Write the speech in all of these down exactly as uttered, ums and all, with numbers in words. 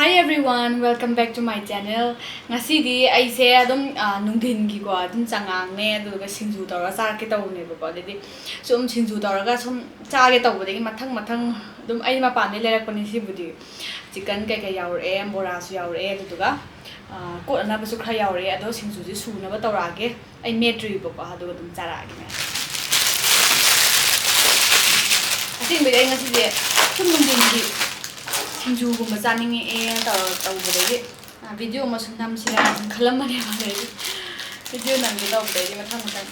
Hi everyone, welcome back to my channel. ꯉꯁꯤꯗꯤ ꯑꯩꯁꯦ ꯑꯗꯨꯝ, ꯑ, ꯅꯨꯡꯊꯤꯟꯒꯤꯀꯣ, ꯑꯗꯨꯝ ꯆꯉꯥꯡꯅꯦ, ꯑꯗꯨꯒ ꯁꯤꯡꯖꯨ ꯇꯧꯔꯒ ꯆꯥꯔꯛꯀꯦ ꯇꯧꯕꯅꯦꯕꯀꯣ꯫ ꯑꯗꯩꯗꯤ ꯁꯨꯝ ꯁꯤꯡꯖꯨ ꯇꯧꯔꯒ ꯁꯨꯝ ꯆꯥꯒꯦ ꯇꯧꯕꯗꯒꯤ ꯃꯊꯪ ꯃꯊꯪ ꯑꯗꯨꯝ ꯑꯩ ꯃꯄꯥꯟꯗꯩ ꯂꯩꯔꯛꯄꯅꯤ꯫ ꯁꯤꯕꯨꯗꯤ ꯆꯤꯀꯟ ꯀꯩꯀꯩ ꯌꯥꯎꯔꯛꯑꯦ, ꯕꯣꯔꯥꯁꯨ ꯌꯥꯎꯔꯛꯑꯦ, ꯑꯗꯨꯗꯨꯒ, ꯑ, ꯀꯣꯠꯅꯅꯕꯁꯨ ꯈꯔ ꯌꯥꯎꯔꯛꯑꯦ꯫ ꯑꯗꯣ ꯁꯤꯡꯖꯨꯁꯦ ꯁꯨꯅꯕ ꯇꯧꯔꯛꯑꯒꯦ꯫ ꯑꯩ ꯃꯦꯠꯇ꯭ꯔꯤꯕꯀꯣ, ꯑꯗꯨꯒ ꯑꯗꯨꯝ ꯆꯥꯔꯛꯑꯒꯦ ꯃꯌꯥꯝ꯫ ꯑꯁꯦꯡꯕꯗꯤ ꯑꯩ ꯉꯁꯤꯁꯦ ꯁꯨꯝ ꯅꯨꯡꯊꯤꯟꯒꯤ ꯁꯤꯡꯖꯨꯒꯨꯝꯕ ꯆꯥꯅꯤꯡꯉꯛꯑꯦꯅ ꯇꯧꯔ ꯇꯧꯕꯗꯒꯤ, ꯑ, video ꯑꯃ ꯁꯨꯝ ꯅꯝꯁꯤꯔꯥ ꯁꯨꯝ ꯈꯜꯂꯝꯕꯅꯦꯕ꯫ ꯑꯗꯩꯗꯤ video ꯅꯝꯒꯦ ꯇꯧꯕꯗꯩꯗꯤ ꯃꯊꯪ ꯃꯊꯪ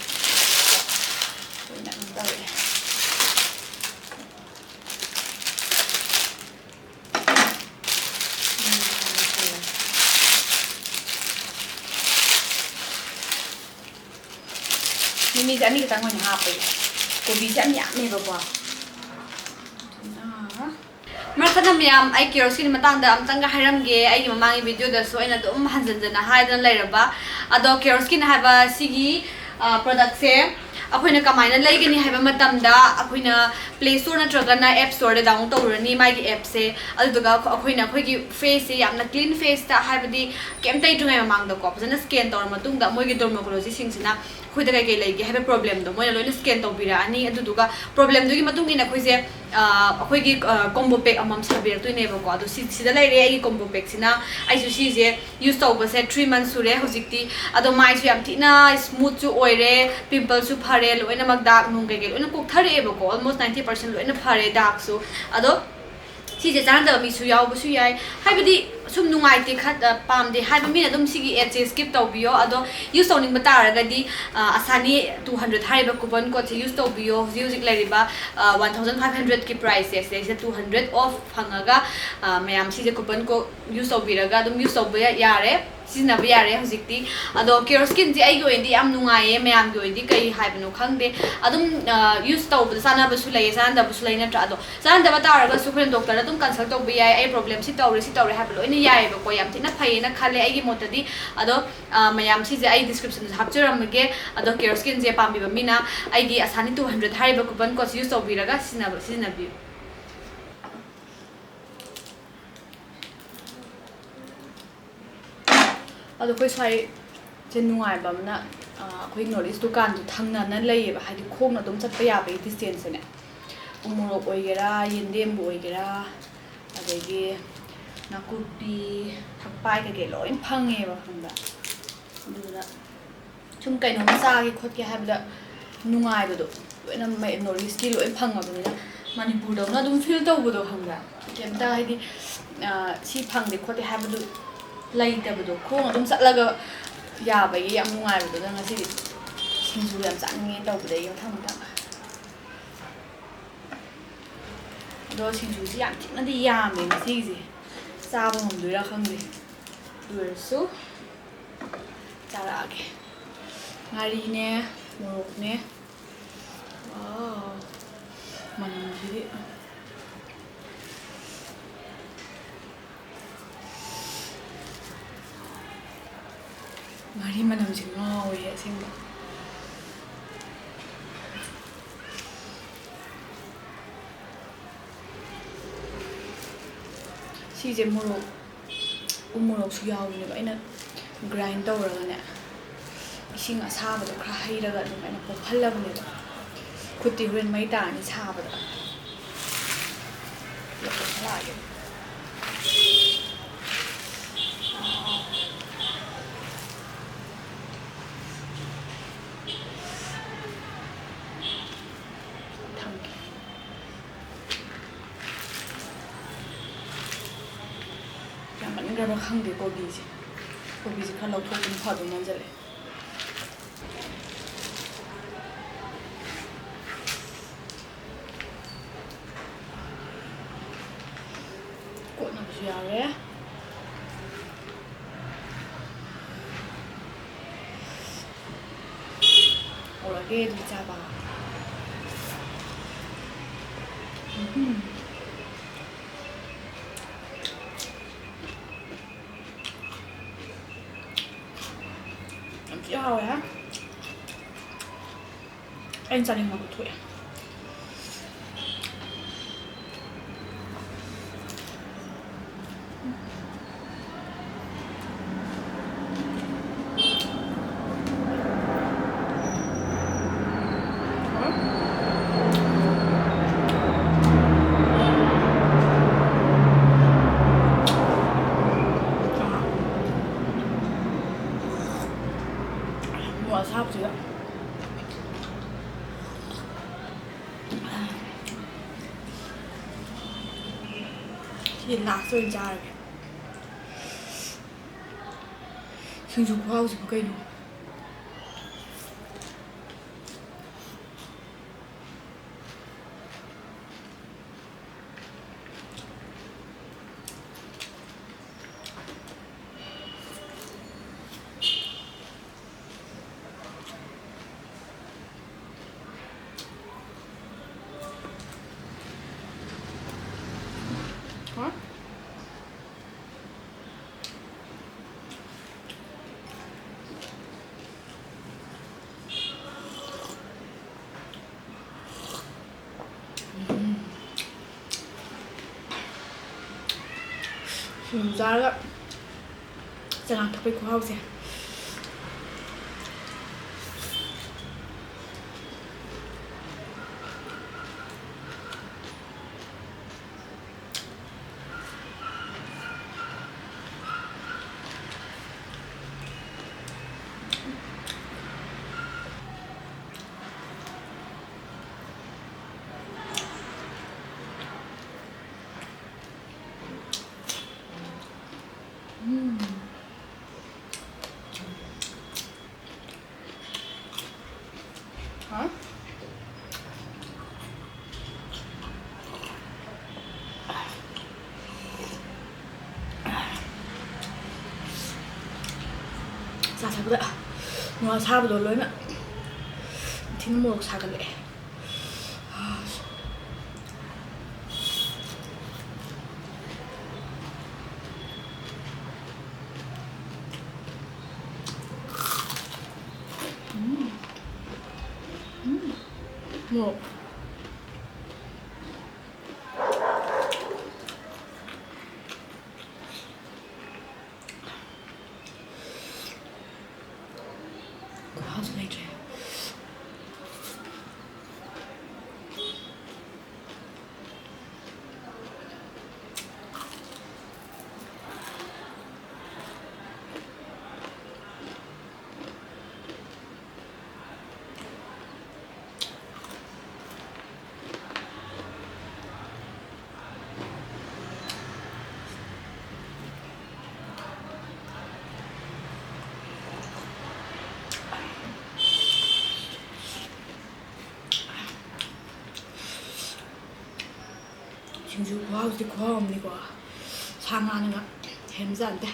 ꯑꯣꯏꯅ ꯑꯗꯨꯝ ꯇꯧꯔꯛꯑꯦ꯫ ꯃꯤꯃꯤꯁꯦ ꯑꯅꯤꯈꯛꯇꯪ ꯑꯣꯏꯅ ꯍꯥꯞꯄꯒꯦ꯫ ꯀꯣꯕꯤꯁꯦ ꯌꯥꯝ ꯌꯥꯝꯃꯦꯕꯀꯣ꯫ ꯑꯗꯨꯅ ꯃꯔꯛ ꯊꯠꯅ ꯃꯌꯥꯝ, ꯑꯩ ꯀꯤꯌꯣꯔꯁꯀꯤ ꯃꯇꯥꯡꯗ ꯑꯝꯇꯪꯒ ꯍꯥꯏꯔꯝꯒꯦ꯫ ꯑꯩꯒꯤ ꯃꯃꯥꯡꯒꯤ videoꯗꯁꯨ ꯑꯩꯅ ꯑꯗꯨꯝ ꯍꯟꯖꯟꯖꯅ ꯍꯥꯏꯗꯅ ꯂꯩꯔꯕ, ꯑꯗꯣ ꯀꯤꯌꯣꯔꯁꯀꯤꯟ ꯍꯥꯏꯕ ꯁꯤꯒꯤ, ꯑ, productꯁꯦ ꯑꯩꯈꯣꯏꯅ ꯀꯃꯥꯏꯅ ꯂꯩꯒꯅꯤ ꯍꯥꯏꯕ ꯃꯇꯝꯗ, ꯑꯩꯈꯣꯏꯅ Play Store ꯅꯠꯇ꯭ꯔꯒꯅ App Storeꯗ download ꯇꯧꯔꯨꯔꯅꯤ ꯃꯥꯒꯤ appꯁꯦ꯫ ꯑꯗꯨꯗꯨꯒ ꯑꯩꯈꯣꯏꯅ ꯑꯩꯈꯣꯏꯒꯤ faceꯁꯦ ꯌꯥꯝꯅ clean faceꯇ, ꯍꯥꯏꯕꯗꯤ ꯀꯩꯝ ꯇꯩꯗ꯭ꯔꯤꯉꯩ ꯃꯃꯥꯡꯗꯀꯣ, ꯐꯖꯅ scan ꯇꯧꯔ ꯃꯇꯨꯡꯗ ꯃꯣꯏꯒꯤ dermatologistꯁꯤꯡꯁꯤꯅ ꯑꯩꯈꯣꯏꯗ ꯀꯩ ꯀꯩ ꯂꯩꯒꯦ ꯍꯥꯏꯕ problemꯗꯣ ꯃꯣꯏꯅ ꯂꯣꯏꯅ scan ꯇꯧꯕꯤꯔꯛꯑꯅꯤ꯫ ꯑꯗꯨꯗꯨꯒ problemꯗꯨꯒꯤ ꯃꯇꯨꯡ ꯏꯟꯅ ꯑꯩꯈꯣꯏꯁꯦ, ꯑ, ꯑꯩꯈꯣꯏꯒꯤ, ꯑ, combo pack ꯑꯃꯃꯝ ꯁꯥꯕꯤꯔꯛꯇꯣꯏꯅꯦꯕꯀꯣ꯫ ꯑꯗꯣ ꯁꯤ, ꯁꯤꯗ ꯂꯩꯔꯦ ꯑꯩꯒꯤ combo packꯁꯤꯅ꯫ ꯑꯩꯁꯨ ꯁꯤꯁꯦ use ꯇꯧꯕꯁꯦ three months ꯁꯨꯔꯦ ꯍꯧꯖꯤꯛꯇꯤ꯫ ꯑꯗꯣ ꯃꯥꯏꯁꯨ ꯌꯥꯝ ꯊꯤꯅ smoothꯁꯨ ꯑꯣꯏꯔꯦ, pimpleꯁꯨ ꯐꯔꯦ, ꯂꯣꯏꯅꯃꯛ dark ꯅꯨꯡ ꯀꯩꯀꯩ ꯂꯣꯏꯅ ꯀꯣꯛꯊꯔꯛꯑꯦꯕꯀꯣ, almost ninety percent ꯂꯣꯏꯅ ꯐꯔꯦ darkꯁꯨ꯫ ꯑꯗꯣ ꯁꯤꯁꯦ ꯆꯥꯟꯅꯗꯕ ꯃꯤꯁꯨ ꯌꯥꯎꯕꯁꯨ ꯌꯥꯏ, ꯍꯥꯏꯕꯗꯤ ꯁꯨꯝ ꯅꯨꯡꯉꯥꯏꯇꯦ, ꯈꯠ-, ꯑ, ꯄꯥꯝꯗꯦ ꯍꯥꯏꯕ ꯃꯤꯅ ꯑꯗꯨꯝ ꯁꯤꯒꯤ adꯁꯦ skip ꯇꯧꯕꯤꯌꯣ꯫ ꯑꯗꯣ use ꯇꯧꯅꯤꯡꯕ ꯇꯥꯔꯒꯗꯤ, ꯑ, ꯑꯁꯥꯅꯤ two hundred ꯍꯥꯏꯔꯤꯕ coupon codeꯁꯦ use ꯇꯧꯕꯤꯌꯣ꯫ ꯍꯧꯖꯤꯛ ꯍꯧꯖꯤꯛ ꯂꯩꯔꯤꯕ, ꯑ, one thousand five hundredꯀꯤ priceꯁꯦ ꯁꯤꯗꯩꯁꯤꯗ two hundred off ꯐꯪꯉꯒ, ꯑ, ꯃꯌꯥꯝ ꯁꯤꯁꯦ coupon code use ꯇꯧꯕꯤꯔꯒ ꯑꯗꯨꯝ use ꯇꯧꯕ ꯌꯥ-, ꯌꯥꯔꯦ꯫ ꯁꯤꯖꯤꯟꯅꯕ ꯌꯥꯔꯦ ꯍꯧꯖꯤꯛꯇꯤ꯫ ꯑꯗꯣ ꯀꯤꯌꯣꯔꯁꯀꯤꯟꯁꯦ ꯑꯩꯒꯤ ꯑꯣꯏꯅꯗꯤ ꯌꯥꯝ ꯅꯨꯡꯉꯥꯏꯌꯦ, ꯃꯌꯥꯝꯒꯤ ꯑꯣꯏꯅꯗꯤ ꯀꯩ ꯍꯥꯏꯕꯅꯣ ꯈꯪꯗꯦ꯫ ꯑꯗꯨꯝ, ꯑ, use ꯇꯧꯕꯗ ꯆꯥꯟꯅꯕꯁꯨ ꯂꯩꯌꯦ, ꯆꯥꯟꯅꯗꯕꯁꯨ ꯂꯩ ꯅꯠꯇ꯭ꯔꯥ? ꯑꯗꯣ ꯆꯥꯟꯅꯗꯕ ꯇꯥꯔꯒꯁꯨ ꯑꯩꯈꯣꯏꯅ doctorꯗ ꯑꯗꯨꯝ consult ꯇꯧꯕ ꯌꯥꯏ꯫ ꯑꯩ problem ꯁꯤ ꯇꯧꯔꯦ, ꯁꯤ ꯇꯧꯔꯦ ꯍꯥꯏꯕ ꯂꯣꯏꯅ ꯌꯥꯏꯌꯦꯕꯀꯣ꯫ ꯌꯥꯝ ꯊꯤꯅ ꯐꯩꯌꯦꯅ ꯈꯜꯂꯦ ꯑꯩꯒꯤ ꯃꯣꯠꯇꯗꯤ꯫ ꯑꯗꯣ, ꯑ, ꯃꯌꯥꯝ ꯁꯤꯁꯦ ꯑꯩ descriptionꯗꯁꯨ ꯍꯥꯞꯆꯔꯝꯃꯒꯦ꯫ ꯑꯗꯣ ꯀꯤꯌꯣꯔꯁꯀꯤꯟꯁꯦ ꯄꯥꯝꯕꯤꯕ ꯃꯤꯅ ꯑꯩꯒꯤ ꯑꯁꯥꯅꯤ two hundred ꯍꯥꯏꯔꯤꯕ coupon codeꯁꯦ use ꯇꯧꯕꯤꯔꯒ ꯁꯤꯖꯤꯟꯅꯕ, ꯁꯤꯖꯤꯟꯅꯕꯤꯌꯨ꯫ ꯑꯗꯣ ꯑꯩꯈꯣꯏ ꯁ꯭ꯋꯥꯏꯁꯦ ꯅꯨꯡꯉꯥꯏꯕ ꯑꯃꯅ, ꯑ, ꯑꯩꯈꯣꯏ North East ꯗꯨꯀꯥꯟꯗꯣ ꯊꯪꯅꯅ ꯂꯩꯌꯦꯕ, ꯍꯥꯏꯗꯤ ꯈꯣꯡꯅ ꯑꯗꯨꯝ ꯆꯠꯄ ꯌꯥꯕꯒꯤ distance ꯁꯦ꯫ ꯎꯃꯣꯔꯣꯛ ꯑꯣꯏꯒꯦꯔꯥ, ꯌꯦꯟꯗꯦꯝꯕꯨ ꯑꯣꯏꯒꯦꯔꯥ, ꯑꯗꯒꯤ ꯅꯥꯀꯨꯞꯄꯤ, ꯊꯛꯄꯥꯏ ꯀꯩꯀꯩ ꯂꯣꯏ ꯐꯪꯉꯦꯕ, ꯈꯪꯕ꯭ꯔꯥ? ꯑꯗꯨꯗꯨꯅ ꯁꯨꯝ ꯀꯩꯅꯣꯝ ꯆꯥꯒꯦ ꯈꯣꯠꯀꯦ ꯍꯥꯏꯕꯗ ꯅꯨꯡꯉꯥꯏꯕꯗꯣ, ꯂꯣꯏꯅ ꯃ-, North East ꯀꯤ ꯂꯣꯏ ꯐꯪꯉꯕꯅꯤꯅ, ꯃꯅꯤꯄꯨꯔꯗꯧꯅ ꯑꯗꯨꯝ feel ꯇꯧꯕꯗꯣ, ꯈꯪꯕ꯭ꯔꯥ? ꯀꯩꯝꯇ ꯍꯥꯏꯗꯤ, ꯑ, ꯁꯤ ꯐꯪꯗꯦ ꯈꯣꯠꯇꯦ ꯍꯥꯏꯕꯗꯨ ꯂꯩꯇꯕꯗꯣ, ꯈꯣꯡ ꯑꯗꯨꯝ ꯆꯠꯂꯒ ꯌꯥꯕꯒꯤ ꯌꯥꯝ ꯅꯨꯡꯉꯥꯏꯕꯗꯨꯗ ꯉꯁꯤꯗꯤ ꯁꯤꯡꯖꯨ ꯌꯥꯝ ꯆꯥꯅꯤꯡꯉꯦ ꯇꯧꯕꯗꯒꯤ ꯃꯊꯪ ꯃꯊꯪ꯫ ꯑꯗꯣ ꯁꯤꯡꯖꯨꯁꯤ ꯌꯥꯝ ꯊꯤꯅꯗꯤ ꯌꯥꯝꯃꯦ ꯉꯁꯤꯒꯤꯁꯦ, ꯆꯥꯕ ꯉꯝꯗꯣꯏꯔꯥ ꯈꯪꯗꯦ꯫ ꯑꯗꯨ ꯑꯣꯏꯔꯁꯨ ꯆꯥꯔꯛꯑꯒꯦ꯫ ꯉꯥꯔꯤꯅꯦ, ꯃꯣꯔꯣꯛꯅꯦ꯫ ꯋꯥꯎ, ꯃꯅꯝꯁꯤꯗꯤ꯫ ꯉꯥꯔꯤ ꯃꯅꯝꯁꯦ ꯉꯥꯎꯋꯦ ꯑꯁꯦꯡꯕ꯫ ꯁꯤꯁꯦ ꯃꯣꯔꯣꯛ, ꯎ ꯃꯣꯔꯣꯛꯁꯨ ꯌꯥꯎꯕꯅꯦꯕ꯫ ꯑꯩꯅ grind ꯇꯧꯔꯒꯅꯦ, ꯏꯁꯤꯡ ꯑꯁꯥꯕꯗꯣ ꯈꯔ ꯍꯩꯔꯒ ꯑꯗꯨꯝ ꯑꯩꯅ ꯄꯣꯞꯍꯜꯂꯕꯅꯦꯕ꯫ ꯈꯨꯠꯇꯤ ꯍꯣꯔꯦꯟ ꯃꯩ ꯇꯥꯔꯅꯤ ꯁꯥꯕꯗ꯫ ꯄꯨꯂꯞ ꯄꯣꯞꯍꯜꯂꯛꯑꯒꯦ꯫ ꯊꯝꯒꯦ꯫ ꯌꯥꯝꯃꯟꯈ꯭ꯔꯕ ꯈꯪꯗꯦ ꯀꯣꯕꯤꯁꯦ꯫ ꯀꯣꯕꯤꯁꯦ ꯈꯔ ꯂꯧꯊꯣꯛꯄꯅ ꯐꯗꯧ ꯃꯥꯟꯁꯤꯜꯂꯛꯑꯦ꯫ ꯀꯣꯠꯅꯕꯁꯨ ꯌꯥꯎꯔꯦ꯫ ꯍꯧꯔꯒꯦ ꯑꯗꯨꯝ ꯆꯥꯕ꯫ ꯎꯝ꯫ ꯌꯥꯝ ꯊꯤ ꯍꯥꯎꯋꯦ ꯍꯥ꯫ ꯑꯩꯅ ꯆꯥꯅꯤꯡꯕ ꯄꯨꯊꯣꯛꯑꯦ꯫ ꯁꯤ ꯂꯥꯁ ꯑꯣꯏꯅ ꯆꯥꯔꯒꯦ꯫ ꯁꯤꯡꯖꯨ ꯈꯨꯍꯥꯎꯁꯤꯕꯨ ꯀꯩꯅꯣ? ꯍꯥ? ꯁꯤꯡꯖꯨ ꯆꯥꯔꯒ ꯆꯉꯥꯡ ꯊꯛꯄꯩ ꯈꯨꯍꯥꯎꯁꯦ꯫ ꯍꯥ? ꯆꯥ ꯊꯛꯄꯗ ꯃꯣꯔꯣꯛ ꯑꯁꯥꯕꯗꯣ ꯂꯣꯏꯅ ꯊꯤꯅ ꯃꯣꯔꯣꯛ ꯁꯥꯒꯠꯂꯛꯑꯦ꯫ ꯎꯝ꯫ ꯎꯝ꯫ ꯃꯣꯔꯣꯛ꯫ ꯈꯨꯍꯥꯎꯁꯨ ꯂꯩꯇ꯭ꯔꯦ꯫ ꯁꯤꯡꯖꯨ ꯈꯨꯍꯥꯎꯁꯤꯗꯤ ꯈꯨꯍꯥꯎ ꯑꯃꯅꯤꯀꯣ꯫ ꯁꯥ ꯉꯥꯅꯒ ꯍꯦꯟꯕꯖꯥꯠ ꯅꯠꯇꯦ꯫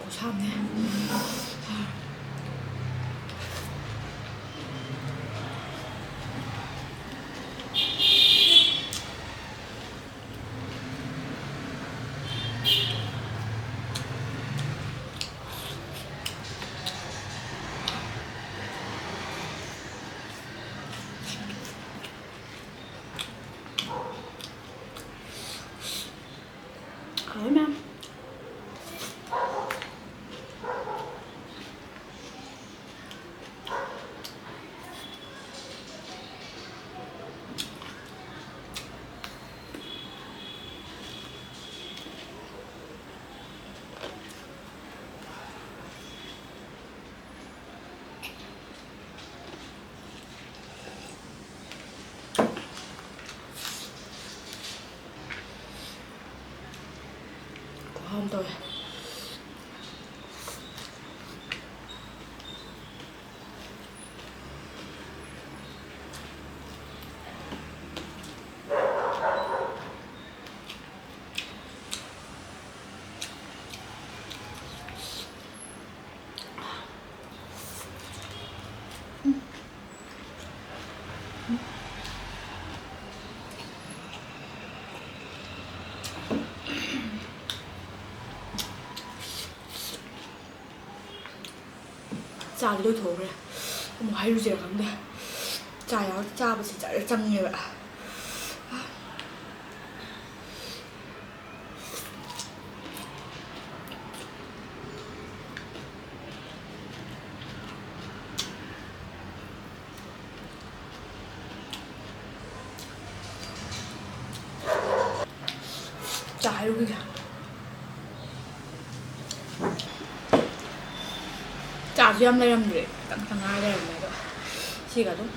ꯈꯨꯁꯥꯝꯅꯦ꯫ ꯍꯥꯎꯋꯦ ꯃꯌꯥꯝ꯫ ꯈꯨꯍꯥꯎ ꯑꯃ ꯇꯧꯋꯦ꯫ ꯆꯥꯗꯤ ꯂꯣꯏꯊꯣꯛꯈ꯭ꯔꯦ꯫ ꯑꯃꯨꯛ ꯍꯥꯏꯔꯨꯁꯤꯔꯥ ꯈꯪꯗꯦ꯫ ꯆꯥ ꯌꯥꯎꯔ ꯆꯥꯕꯁꯤ ꯖꯔ ꯆꯪꯉꯦꯕ꯫ ꯆꯥ ꯍꯩꯔꯨꯈꯤꯒꯦ꯫ ꯆꯥꯁꯨ ꯌꯥꯝ ꯂꯩꯔꯝꯗ꯭ꯔꯦ, ꯈꯤꯇꯪ ꯈꯤꯇꯪ ꯉꯥꯏ ꯂꯩꯔꯝꯃꯦ꯫ ꯑꯗꯣ ꯁꯤꯒ ꯑꯗꯨꯝ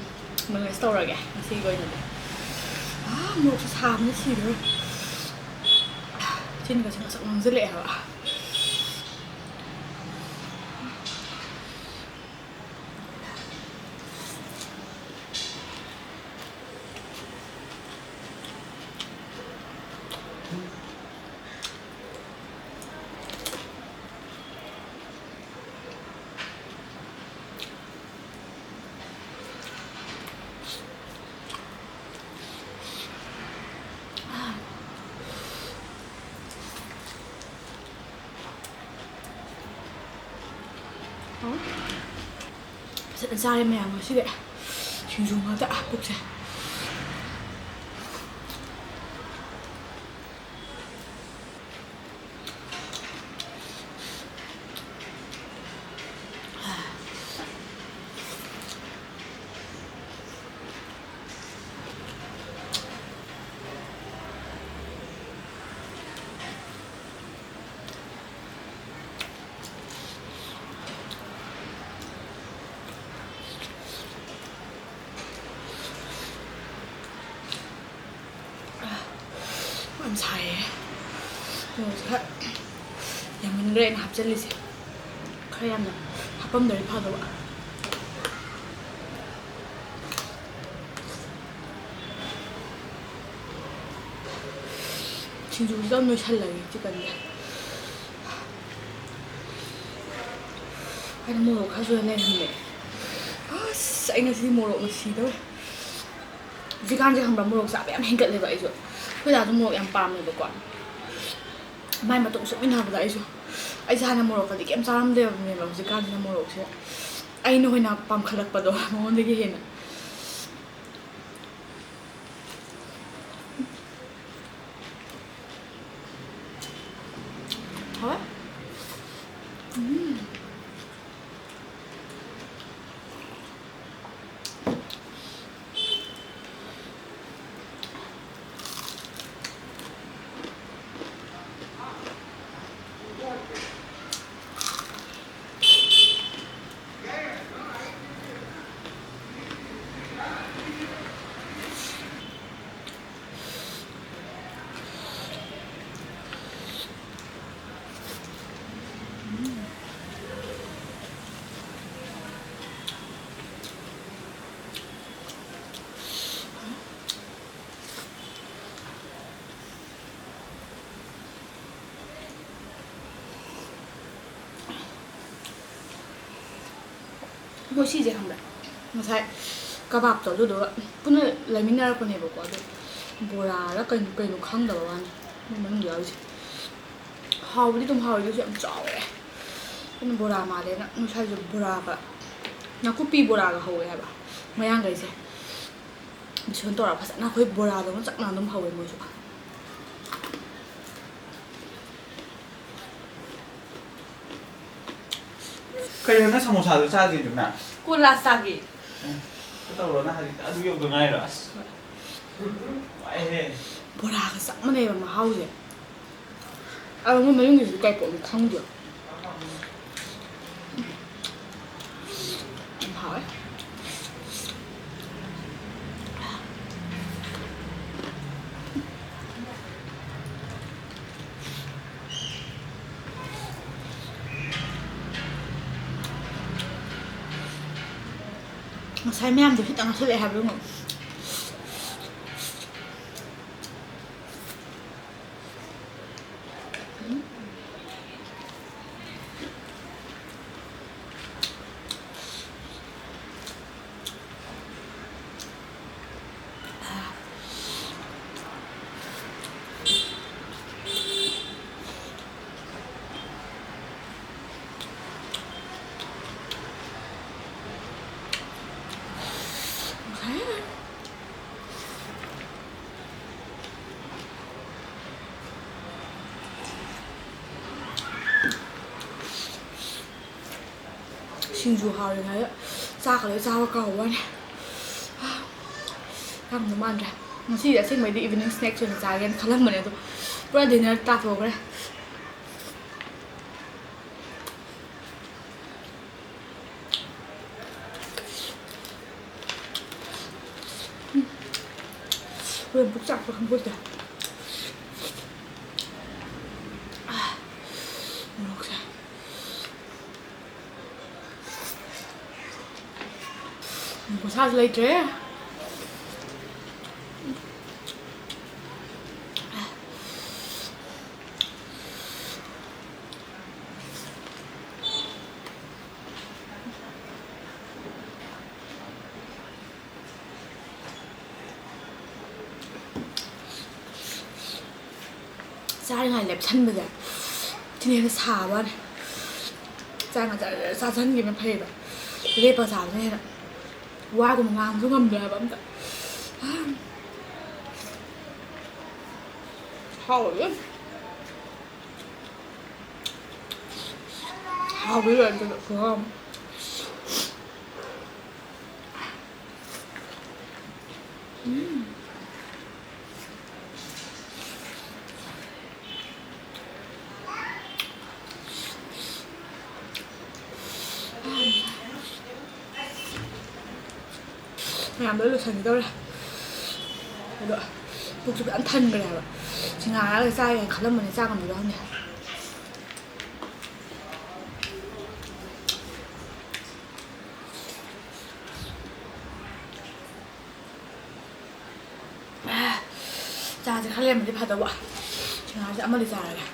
ꯃꯦꯅꯦꯖ ꯇꯧꯔꯒꯦ ꯉꯁꯤꯒꯤ ꯑꯣꯏꯅꯗꯤ꯫ ꯑꯥ, ꯃꯣꯔꯣꯛꯁꯦ ꯁꯥꯕꯅ ꯁꯤꯗꯣꯔꯦ꯫ ꯆꯤꯟꯒꯁꯦ ꯉꯁꯪ ꯉꯥꯡꯁꯤꯜꯂꯛꯑꯦ ꯍꯥꯏꯕ꯫ ꯐꯖꯅ ꯆꯥꯔꯦ ꯃꯌꯥꯝ ꯉꯁꯤꯗꯤ꯫ ꯁꯤꯡꯖꯨ ꯉꯥꯛꯇ ꯄꯨꯛꯁꯦ꯫ ꯌꯥꯝ ꯁꯥꯏꯌꯦ꯫ ꯃꯣꯔꯣꯛꯁꯦ ꯈꯔ ꯌꯥꯝꯃꯟꯈ꯭ꯔꯦ ꯑꯩꯅ ꯍꯥꯞꯆꯜꯂꯤꯁꯦ꯫ ꯈꯔ ꯌꯥꯝꯅ ꯍꯥꯞꯄꯝꯗ꯭ꯔꯗꯤ ꯐꯗꯧꯕ꯫ ꯁꯤꯡꯖꯨꯁꯤꯗ ꯅꯣꯏꯁꯜꯂꯒꯦ ꯆꯤꯛꯀꯟꯁꯦ꯫ ꯑꯩꯅ ꯃꯣꯔꯣꯛ ꯈꯔꯁꯨ ꯂꯩꯔꯝꯃꯦ꯫ ꯑꯁ, ꯑꯩ ꯉꯁꯤꯗꯤ ꯃꯣꯔꯣꯛꯅ ꯁꯤꯗꯧꯔꯦ꯫ ꯍꯧꯖꯤꯛꯀꯥꯟꯁꯦ ꯈꯪꯕ꯭ꯔꯥ, ꯃꯣꯔꯣꯛ ꯆꯥꯕ ꯌꯥꯝ ꯍꯦꯟꯒꯠꯂꯦꯕ ꯑꯩꯁꯨ꯫ ꯑꯩꯈꯣꯏ ꯗꯥꯁꯨ ꯃꯣꯔꯣꯛ ꯌꯥꯝ ꯄꯥꯝꯃꯦꯕꯀꯣ꯫ ꯃꯥꯏ ꯃꯇꯧ ꯁꯨꯝ ꯏꯟꯅꯕꯗ ꯑꯩꯁꯨ, ꯑꯩꯁꯦ ꯍꯥꯟꯅ ꯃꯣꯔꯣꯛꯀꯗꯤ ꯀꯩꯝ ꯆꯥꯔꯝꯗꯦꯕꯅꯦꯕ, ꯍꯧꯖꯤꯛꯀꯥꯟꯁꯤꯅ ꯃꯣꯔꯣꯛꯁꯦ ꯑꯩꯅ ꯑꯣꯏꯅ ꯄꯥꯝꯈꯠꯂꯛꯄꯗꯣ ꯃꯉꯣꯟꯗꯒꯤ ꯍꯦꯟꯅ꯫ ꯍꯣꯏ꯫ ꯎꯝ꯫ ꯃꯣꯏ ꯁꯤꯁꯦ ꯈꯪꯕ꯭ꯔꯥ? ꯉꯁꯥꯏ ꯀꯕꯥꯞꯇꯣ ꯑꯗꯨꯗꯨꯒ ꯄꯨꯟꯅ ꯂꯩꯃꯤꯟꯅꯔꯛꯄꯅꯦꯕꯀꯣ, ꯑꯗꯨ ꯕꯣꯔꯥꯔ ꯀꯩꯅꯣ, ꯀꯩꯅꯣ ꯈꯪꯗꯕ ꯋꯥꯅꯤ ꯃꯣꯏ ꯃꯅꯨꯡꯗ ꯌꯥꯎꯔꯤꯁꯦ꯫ ꯍꯥꯎꯕꯗꯤ ꯑꯗꯨꯝ ꯍꯥꯎꯋꯦ, ꯑꯗꯨꯁꯨ ꯌꯥꯝ ꯆꯥꯎꯋꯦ꯫ ꯑꯩꯅ ꯕꯣꯔꯥ ꯃꯥꯜꯂꯦꯅ ꯉꯁꯥꯏꯁꯨ ꯕꯣꯔꯥꯒ, ꯅꯥꯀꯨꯞꯄꯤ ꯕꯣꯔꯥꯒ ꯍꯧꯋꯦ ꯍꯥꯏꯕ ꯃꯌꯥꯡꯈꯩꯁꯦ꯫ ꯁꯨꯃꯥꯏꯅ ꯇꯧꯔꯒ ꯐꯖꯅ ꯑꯩꯈꯣꯏ ꯕꯣꯔꯥꯗꯧꯅ ꯆꯞ ꯃꯥꯟꯅ ꯑꯗꯨꯝ ꯍꯧꯋꯦ ꯃꯣꯏꯁꯨ꯫ ꯀꯩꯅꯣ ꯅꯪ ꯁꯃꯣꯁꯥꯗꯣ ꯆꯥꯗ꯭ꯔꯤꯗꯨꯅ? ꯀꯣꯟꯂꯥ ꯆꯥꯒꯦ꯫ ꯎꯝ, ꯀꯩꯗꯧꯔꯣ ꯅꯪ ꯍꯧꯖꯤꯛ ꯑꯗꯨ ꯌꯧꯗ ꯉꯥꯏꯔꯣ? ꯑꯁ, ꯋꯥꯏꯍꯦ꯫ ꯕꯣꯔꯥꯒ ꯆꯞ ꯃꯥꯟꯅꯩꯕ ꯃꯍꯥꯎꯁꯦ꯫ ꯑꯗꯣ ꯃꯣꯏ ꯃꯅꯨꯡꯒꯤꯁꯤꯗꯤ ꯀꯩ ꯄꯣꯠꯅꯣ ꯈꯪꯗꯦ꯫ ꯌꯥꯝ ꯍꯥꯎꯋꯦ꯫ ꯉꯁꯥꯏ ꯃꯌꯥꯝꯗꯣ ꯈꯤꯇꯪ ꯉꯥꯏꯁꯜꯂꯛꯑꯦ ꯍꯥꯏꯕ ꯌꯦꯡꯉꯣ꯫ ꯁꯤꯡꯖꯨ ꯍꯥꯎꯔꯤꯉꯩꯗ ꯆꯥꯛꯀ ꯂꯣꯏ ꯆꯥꯕ ꯀꯥꯎꯕ ꯋꯥꯅꯤ꯫ ꯌꯥꯝꯅ ꯃꯥꯟꯗ꯭ꯔꯦ꯫ ꯉꯁꯤꯗꯤ ꯑꯁꯦꯡꯕꯩꯗꯤ evening snacks ꯑꯣꯏꯅ ꯆꯥꯒꯦꯅ ꯈꯜꯂꯝꯕꯅꯦ, ꯑꯗꯣ ꯄꯨꯔꯥ dinner ꯇꯥꯊꯣꯛꯈ꯭ꯔꯦ꯫ ꯍꯣꯔꯦꯟ ꯄꯨꯛ ꯆꯥꯛꯄ꯭ꯔꯥ ꯈꯪꯄꯣꯠꯇꯦ꯫ ꯃꯣꯔꯣꯛꯁꯦ꯫ ꯈꯨꯁꯥꯁꯨ ꯂꯩꯇ꯭ꯔꯦ꯫ ꯆꯥꯔꯤꯉꯥꯏ ꯂꯦꯞꯁꯟꯕꯁꯦ ꯁꯤꯅ ꯍꯦꯟꯅ ꯁꯥꯕ ꯋꯥꯅꯤ꯫ ꯆꯥꯔꯤꯉꯥꯏ ꯆꯥ-, ꯆꯥꯁꯟꯈꯤꯕꯅ ꯐꯩꯌꯦꯕ꯫ ꯂꯦꯞꯄ ꯆꯥꯕꯅ ꯍꯦꯟꯅ ꯋꯥꯒꯨꯝꯕ ꯉꯥꯡꯕꯁꯨ ꯉꯝꯗ꯭ꯔꯦ ꯍꯥꯏꯕ ꯑꯝꯇ꯫ ꯍꯥꯎꯋꯦ꯫ ꯍꯥꯎꯕꯩ ꯂꯣꯏꯔꯦ ꯑꯗꯨꯗ ꯈꯨꯍꯥꯎ ꯑꯃ꯫ ꯎꯝ꯫ ꯃꯌꯥꯝꯗꯣ ꯂꯣꯏꯁꯟꯒꯦ ꯇꯧꯔꯦ꯫ ꯑꯗꯣ ꯄꯨꯛꯁꯨ ꯐꯖꯅ ꯊꯟꯈ꯭ꯔꯦ ꯍꯥꯏꯕ꯫ ꯁꯤꯡꯍꯥꯔꯒ ꯆꯥꯒꯦꯅ ꯈꯜꯂꯝꯕꯅꯦ, ꯆꯥ ꯉꯝꯗꯣꯏꯔꯥ ꯈꯪꯗꯦ꯫ ꯆꯥꯁꯦ ꯈꯔ ꯂꯩꯔꯝꯃꯗꯤ ꯐꯗꯧꯕ꯫ ꯁꯤꯡꯍꯥꯔꯁꯦ ꯑꯃꯗꯤ ꯆꯥꯔꯒꯦ꯫